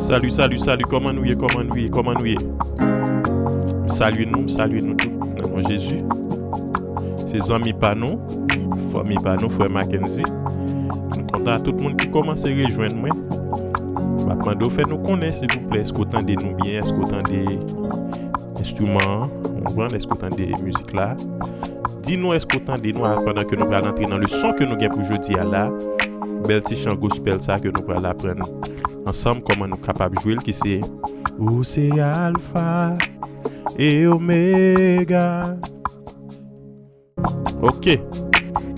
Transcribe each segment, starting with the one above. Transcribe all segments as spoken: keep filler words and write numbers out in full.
Salut, salut, salut, kòman nou ye, kòman nou ye, kòman nou ye? M salye nou, m salye nou tout nan non Jezi. Se zanmi pa nou, fanmi pa nou, frè Mackenzie. M kontan a tout moun ki kòmanse rejwenn mwen. M ap mande w fè nou konnen, silvouplè, èske w tande nou byen, èske w tande enstriman an, w konprann, èske w tande mizik la. Di nou èske w tande nou a, pandan ke nou pral antre nan leson ke nou gen pou jodi a la. Bèl ti chan gospel sa ke nou pral aprann ansanm kòman nou kapab jwe l, ki se Ou se Alfa e Omega. Ok.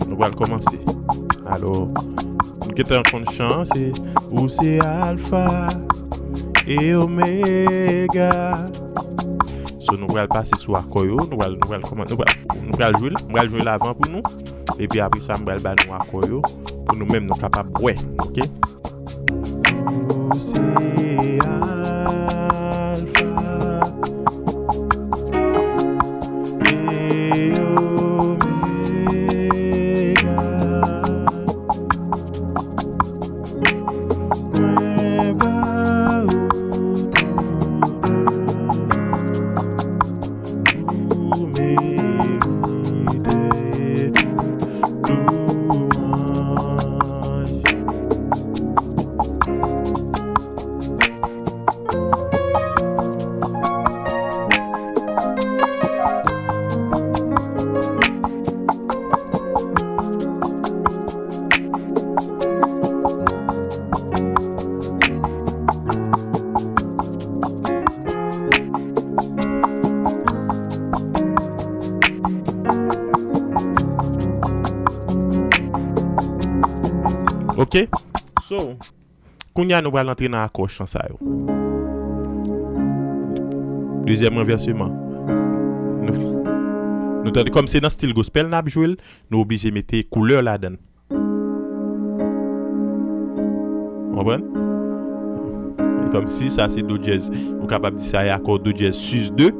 Nou pral kòmanse. Alò, nou gentan konn chan an, se Ou se Alfa e Omega. So, nou pral pase sou akò yo, nou pral, nou pral kòman-, nou pral, nou pral jwe l, m pral jwe l avan pou nou. Epi apre sa, m pral ba nou akò yo pou nou menm nou kapab wè, ok? Ou se Alfa e Omega. Mwen ba ou tout glwa, ou merite tout louwanj. Ok. So, kounye a nou pral antre nan akò chan sa yo. Dezyèm ranvèseman. Nou, nou tande, kòm se nan stil gospel n ap jwe l, nou oblije mete koulè ladan l. Konprann? Kòmsi sa se do dyèz. Ou kapab di sa e akò do dyèz sis de.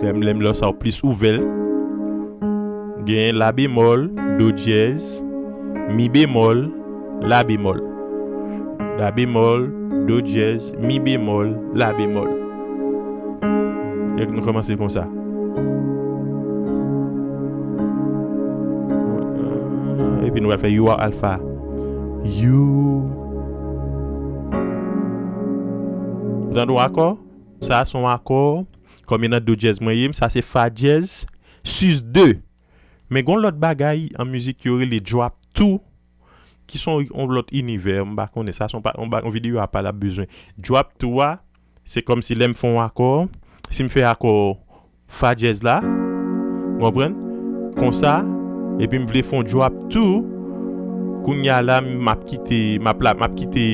Lè m, lè m lè sa w plis ouvè l. Gen la bemòl, do dyèz, mi bemòl, la bemòl. La bemòl, do dyèz, mi bemòl, la bemòl. Fèk nou kòmanse konsa. Epi nou pral fè You are Alpha. You. Ou tande yon akò? Sa se yon akò. Kòm e nan do dyèz mwen ye, sa se fa dyèz, sis de. Men gon lòt bagay an mizik yo rele drop two, ki se yon, yon lòt inivè, m pa konnen. Sa se yon pa, yon ba-, yon videyo apa l ap bezwen. Drop two a, se kòmsi lè m fè yon akò, si m fè akò fa dyèz la, w konprann? Konsa, epi m vle fè yon drop two, kounye a la, m ap kite, m ap la, m ap kite,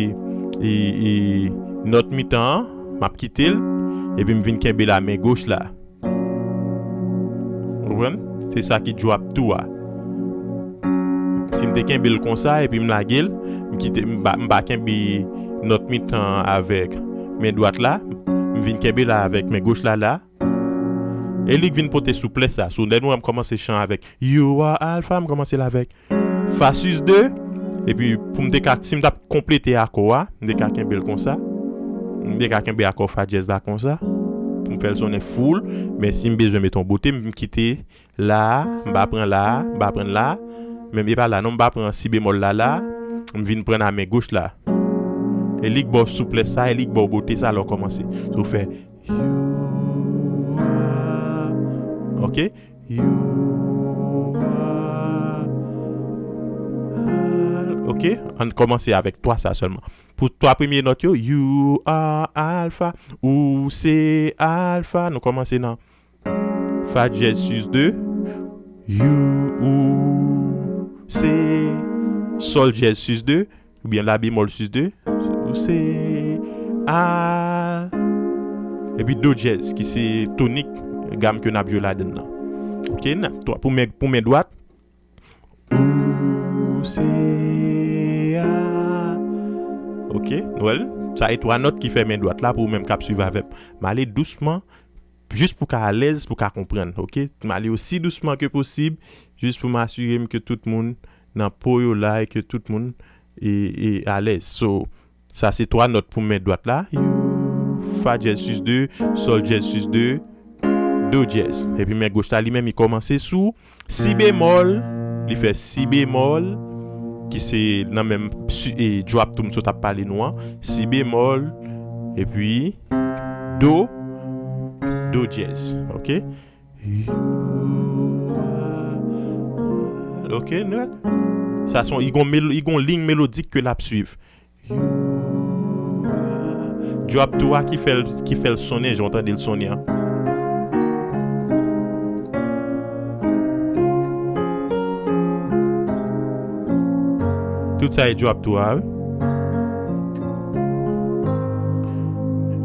e, e, nòt mitan an, m ap kite l, epi m vin kenbe l a men goch la. Ou konprann? Se sa ki drop two a. Si m te kenbe l konsa epi m lage l, m kite, m pa, m pa kenbe nòt mitan avèk men dwat la, m vin kenbe la avèk men goch la la. E li k vin pote souplès la. So, lè nou wè m kòmanse chan avèk You are Alpha, m kòmanse l avèk Fa sis de. Epi pou m te ka, si m t ap konplete akò a, m te ka kenbe l konsa. M te ka kenbe akò fa dyèz la konsa. Pou m fè l sonnen full. Men si m bezwen mete yon bote, m kite la a, m pa pran la a, m pa pran la a. Menm e pa la non, m pa pran si bemòl la la a. M vin pran a men goch la. E li k ba w souplès sa, e li k ba w bote sa lè w kòmanse. So w fè You are. Ok? You are. Ok? Ann kòmanse avèk twa sa sèlman. Pou twa premye nòt yo, You are Alpha, ou se Alpha. Nou kòmanse nan Fa dyèz sis de, You, ou se Sòl dyèz sis de, oubyen La bemòl sis de, ou se A, epi Do dyèz, ki se tonik, gam ke n ap jwe ladann nan. Ok, n ap, twa, pou men, pou men dwat, ou se A. Ok, nou wè l? Sa e twa nòt ki fè men dwat la pou ou menm k ap swiv avè m. M ale dousman, jis pou ka alèz, pou ka konprann, ok? M ale osi dousman ke posib, jis pou m asire m ke tout moun nan po yo la e ke tout moun e, e alèz. So, sa se twa nòt pou men dwat la. You, fa dyèz sis de, sòl dyèz sis de, do dyèz. Epi men goch la li menm, li kòmanse sou si bemòl, li fè si bemòl, ki se nan menm si, e, drop tou m sot ap pale nou an, si bemòl, epi do, do dyèz, ok? Ok, nou wè? Sa son, li gon mel-, li gon liy melodik ke l ap swiv. Drop tou a ki fè l, ki fè l sonnen jan w tande l sonnen an. Tout sa e drop tou a, wi.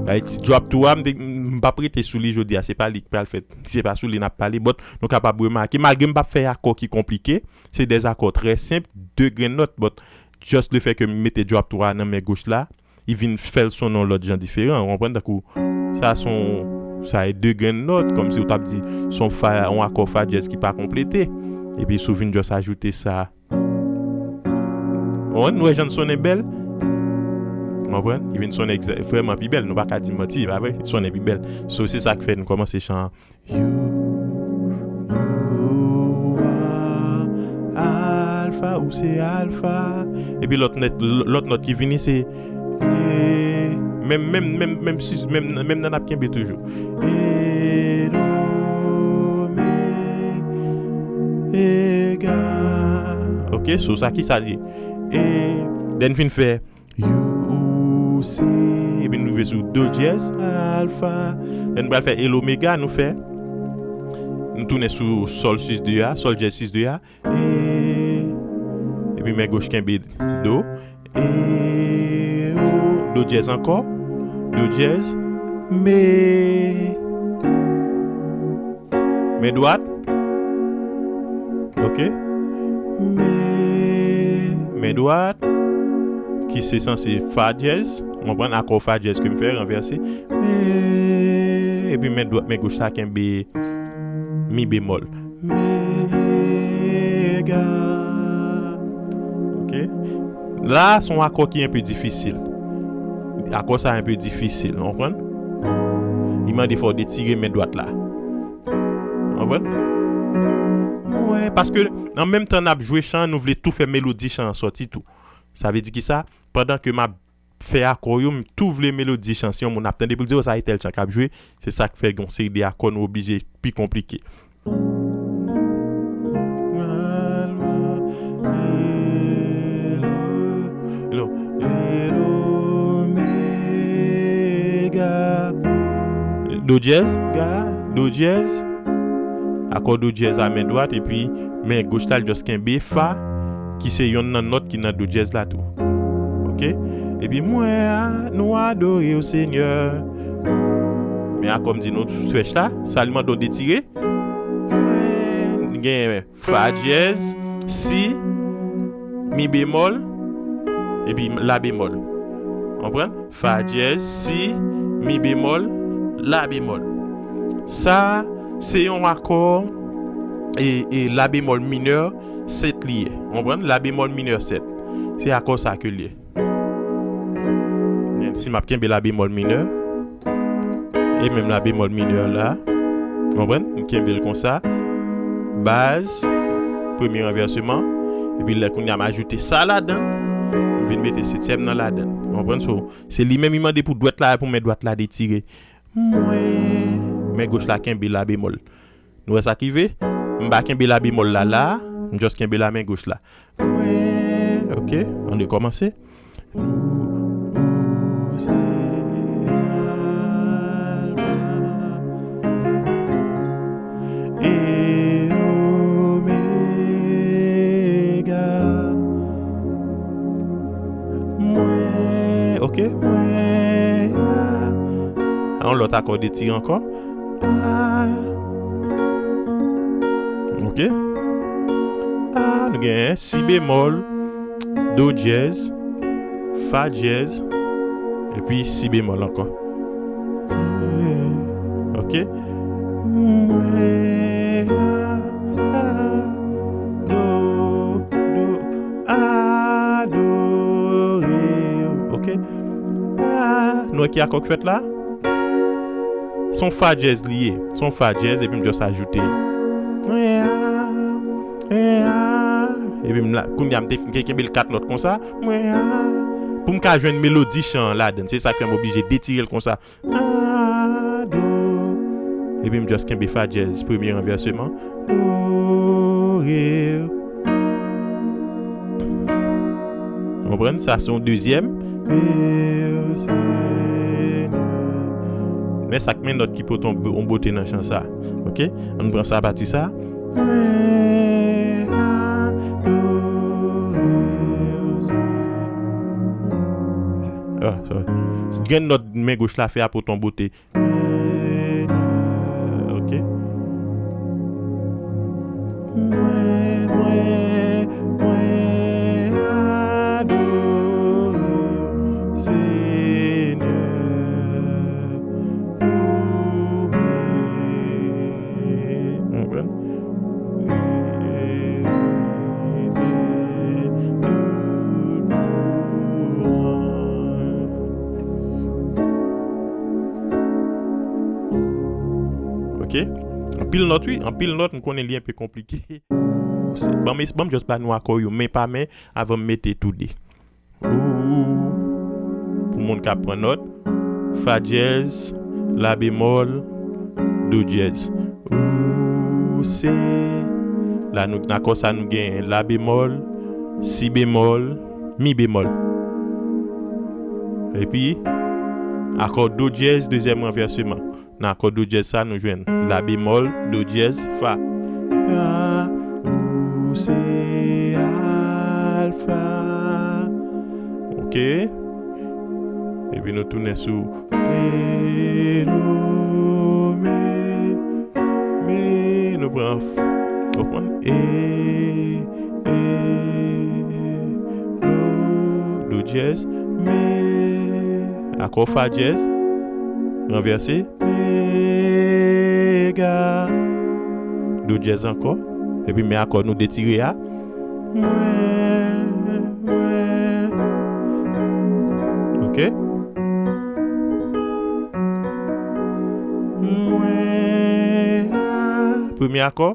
Ay, drop tou a, m te, m p ap rete sou li jodi a, se pa li k pral fèt, se pa sou li n ap pale, but nou kapab remake, malgre m p ap fè akò ki konplike, se de akò trè senp, de grenn nòt, but just le fè ke m mete drop tou a nan men goch la, li vin fè l sonnen yon lòt jan diferan, ou konprann? Tankou, sa son, sa e de grenn nòt, kòmsi ou t ap di son fa, yon akò fa dyèz ki pa konplete. Epi si w vin just ajoute sa, ou konprann? Nou wè jan l sonnen bèl? Ou konprann? Li vin sonnen egza-, vrèman pi bèl, nou pa ka di manti, pa vre? Li sonnen pi bèl. So, se sa k fè nou kòmanse chan an. You, you are Alpha, ou se Alpha. Epi lòt nèt, lòt nòt ki vini se e, menm, menm, menm, menm, sis, menm, menm nan n ap kenbe toujou. E omega. Ok, so sa ki sa li ye? E, then fin fè You, ou se, epi nou rive sou do dyèz, alfa. Lè nou pral fè e lomega, nou fè, nou tounen sou sòl sis de a, sòl dyèz sis de a, e, epi men goch kenbe do, e, o, do dyèz ankò, do dyèz, me. Men dwat. Ok. Mi, men dwat. Ki se sanse fa dyèz. Ou konprann? Akò fa dyèz ke m fè, ranvèse. Mi. Epi men dwat, men goch la kenbe mi bemòl. Mega. Ok. La, se yon akò ki enpe difisil. Akò sa enpe difisil, ou konprann? Li mande fò w detire men dwat la. Ou konprann? Mwen, paske an menm tan n ap jwe chan an, nou vle tou fè melodi chan an sòti tou. Sa vle di ki sa? Pandan ke m ap fè akò yo, m tou vle melodi chan. Si yon moun ap tande pou l di, "O, sa e tèl chan k ap jwe," se sa k fè gen yon seri de akò nou oblije pi konplike. Do dyèz, ga, do dyèz, akò do dyèz a men dwat, epi men goch la, l just kenbe fa, ki se yonn nan nòt ki nan do dyèz la tou. Ok? Epi mwen a, nou adore w, Senyè. Men akò m di nou stretch la, sa li mande w detire. Mwen gen fa dyèz, si, mi bemòl, epi la bemòl. Konprann? Fa dyèz, si, mi bemòl, la bemòl. Sa, Se yon akò e, e la bemòl minè sèt li ye. Ou konprann? La bemòl minè sèt. Se akò sa ke l ye. Si m ap kenbe la bemòl minè, e menm la bemòl minè la, ou konprann? M kenbe l konsa. Baz, premye ranvèseman, epi lè kounye a m ajoute sa ladan, m vin mete setyèm nan ladan. Ou konprann? So, se li menm li mande pou dwèt la, pou men dwat la detire. Mwen, men goch la kenbe la bemòl. Nou wè sa k rive? M pa kenbe la bemòl la la, m just kenbe la men goch la. Mwen, ok, ann rekòmanse. Ou se alfa e omega. Mwen, ok, mwen. A, yon lòt akò detire ankò. A. Ok. A, nou gen si bemòl, do dyèz, fa dyèz, epi si bemòl ankò. Ok. Mwen, a, a, do, do, adore w. Ok. A, nou wè ki akò k fèt la? Se yon fa dyèz li ye. Se yon fa dyèz, epi m just ajoute. Mwen, a, mwen, a. Epi m la, kounye a m te fin kenbe l kat nòt konsa. Mwen, a. Pou m ka jwenn melodi chan an ladan l. Se sa k fè m oblije detire l konsa. A, do. Epi m just kenbe fa dyèz, premye ranvèseman. Do, re. Ou konprann? Sa se yon dezyèm. Men sa k men nòt ki pote yon bo-, yon bote nan chan sa. Ok? Ann pran sa, pati sa. Ah, sorry. Grenn nòt men goch la fè a pote yon bote. Ok. Mwen, mwen, mwen adore w, Senyè, ou merite tout louanj. Ok. Anpil nòt, wi. Anpil nòt, m konnen li enpe konplike. Ban m, ban m just ba nou akò yo men pa men avan m mete tou de. Ou, pou moun k ap pran nòt, fa dyèz, la bemòl, do dyèz. Ou se, la nou, nan akò sa nou gen la bemòl, si bemòl, mi bemòl. Epi, akò do dyèz, dezyèm ranvèseman. Nan akò do dyèz sa, nou jwenn la bemòl, do dyèz, fa. Fa, ou se alfa. Ok. Epi nou tounen sou e lome. Men nou pran f-, nou pran e, e, do, do dyèz, men, akò fa dyèz, ranvèse, mega, do dyèz ankò, epi men akò nou detire a. Mwen, mwen. Ok. Mwen, premye akò,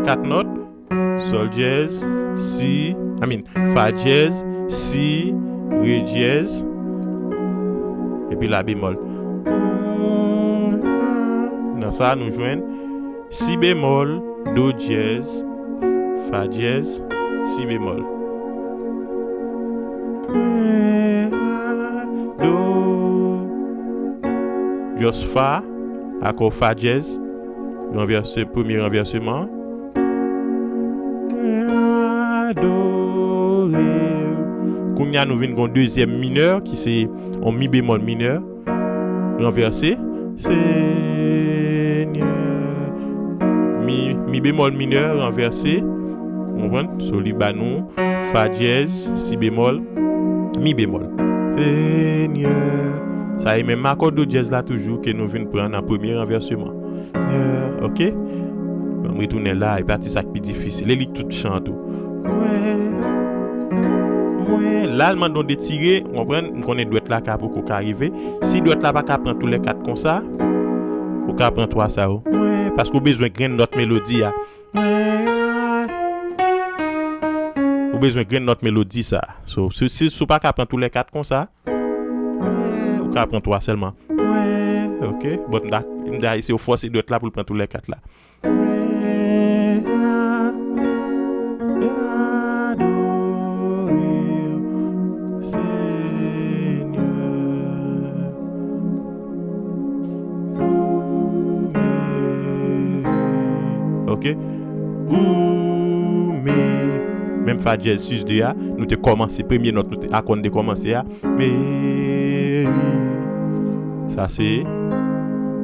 kat nòt, sòl dyèz, si, I mean, fa dyèz, si, re dyèz, epi la bemòl. Nan sa, nou jwenn si bemòl, do dyèz, fa dyèz, si bemòl. Do, just fa, akò fa dyèz, ranvèse, premye ranvèseman. Adore. Kounye a, nou vin gon dezyèm minè, ki se yon mi bemòl minè. Ranvèse. Senyè. Mi, mi bemòl minè, ranvèse. Ou konprann? So, li ba nou fa dyèz, si bemòl, mi bemòl. Senyè. Sa e menm akò do dyèz la toujou ke nou vin pran nan premye ranvèseman. Senyè. Ok? Bon, m retounen la, e pati sa k pi difisil. E li tout chan tou. Mwen, mwen, la l mande w detire, w konprann? M konnen dwèt la ka poko ka rive. Si dwèt la pa ka pran tou lè kat konsa, ou ka pran twa sa yo. Mwen, paske w bezwen grenn nòt melodi a. Mwen, ou bezwen grenn nòt melodi sa. So, si, si, si w pa ka pran tou lè kat konsa, ou ka pran twa sèlman. Mwen, ok. But m ta, m ta eseye fòse dwèt la pou l pran tou lè kat la. Mwen, adore w, Senyè. Ok. Ou me-, menm fa dyèz sis de a, nou te kòmanse, premye nòt nou te, akò n te kòmanse a. Me, sa se,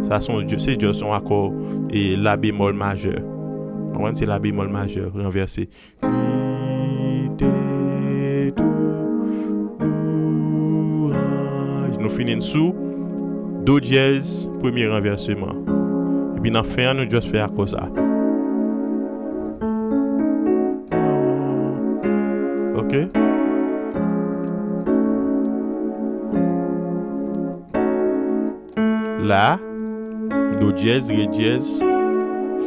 sa se yon, se just yon akò e la bemòl majè. Konprann? Se la bemòl majè ranvèse. Li te tou louanj. Nou fini n sou do dyèz, premye ranvèseman. Epi nan fen an, nou just fè akò sa. Ok. La, do dyèz, re dyèz,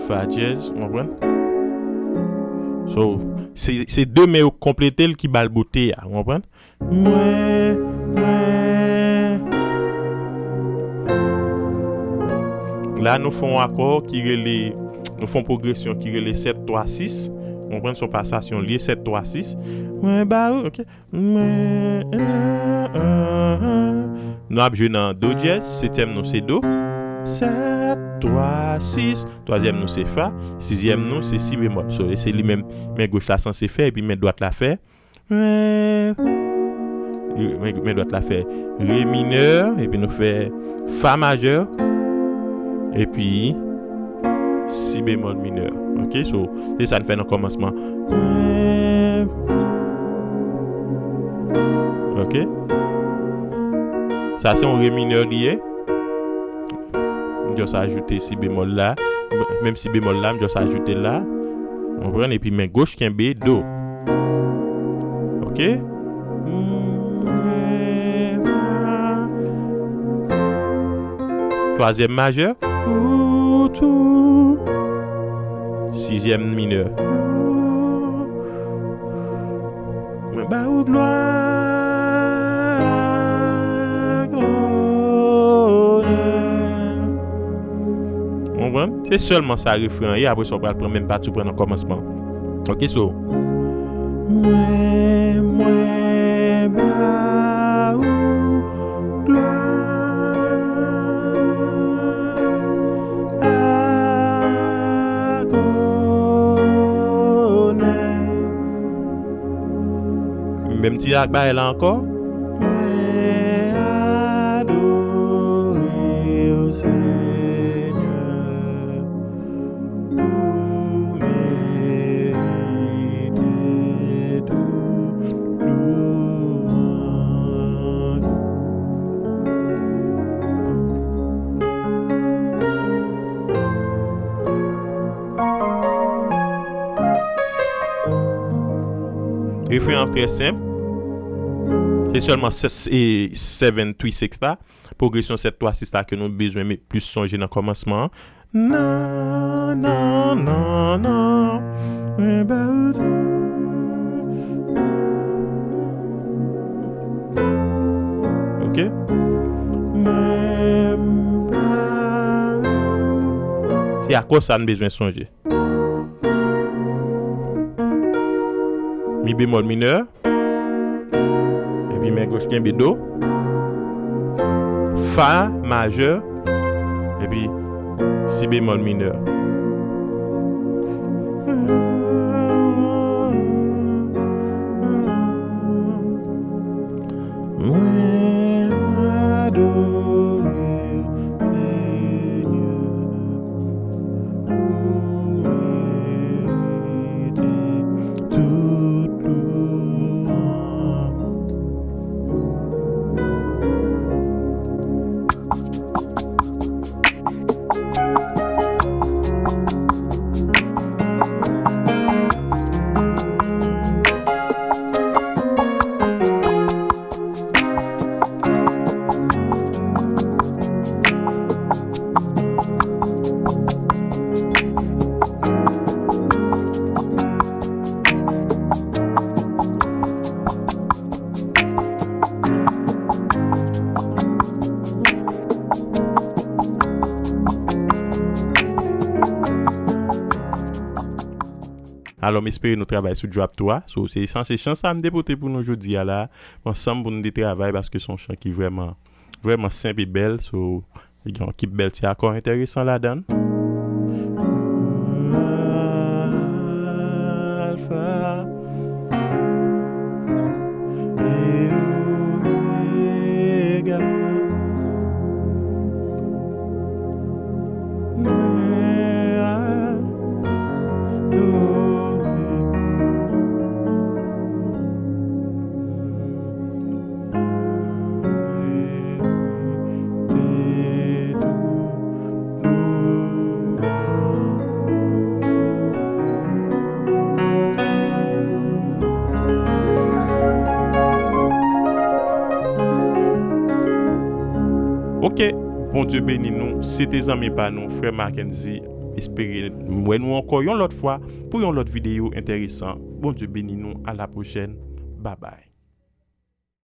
fa dyèz, w konprann? So, se, se de men yo k konplete l ki ba l bote a, w konprann? Mwen, mwen. La, nou fè yon akò ki rele, nou fè yon pwogresyon ki rele sèt twa sis. W konprann? Se yon pasasyon l ye, sèt twa sis. Mwen ba ou, ok. Mwen, eh, eh, eh. Nou ap jwe nan do dyèz, setyèm nou se do. Sèt twa sis, twazyèm nou se fa, sizyèm nou se si bemòl. So, e se li menm men goch la sanse fè, epi men dwat la fè. Re, men, men dwat la fè re minè, epi nou fè fa majè, epi si bemòl minè. Ok, so, se sa n fè nan kòmansman. Ok. Sa se yon re minè li ye. M just ajoute si bemòl la. Menm si bemòl la, m just ajoute l la. Konprann? Epi men goch kenbe do. Ok? Twazyèm majè. Sizyèm minè. Mwen ba ou glwa, onè. Konprann? Se sèlman sa refren an ye, apre sa w pral pran menm pati w pran nan kòmansman. Ok, so. Mwen, mwen ba ou glwa ak onè. Menm ti ak bagay la ankò. Mwen adore w, Senyè. Ou merite tout louanj. Refren an trè senp. Se sèlman se, se seven three six la, pwogresyon sèt twa sis la ke nou bezwen met plis sonje nan kòmansman an. Nan, nan, nan, nan. Mwen ba ou tou. Ok? Mwen ba ou. Se akò sa n bezwen sonje. Mi bemòl minè. Epi men goch kenbe do. Fa majè. Epi si bemòl minè. Mwen adore w, Senyè. Ou merite tout louanj. Alò, m espere nou travay sou drop tou a. So, se san se chan sa m te pote pou nou jodi a la. Ansanm pou nou te travay paske se yon chan ki vrèman, vrèman senp e bèl. So, li gen yon kip bèl ti akò enteresan ladan l. Alfa e Omega. Mwen adore. Ok, Bondye beni nou. Se te zanmi pa nou, frè Mackenzie. Espere m wè nou ankò yon lòt fwa pou yon lòt videyo enteresan. Bondye beni nou. A la pwochèn. Babay.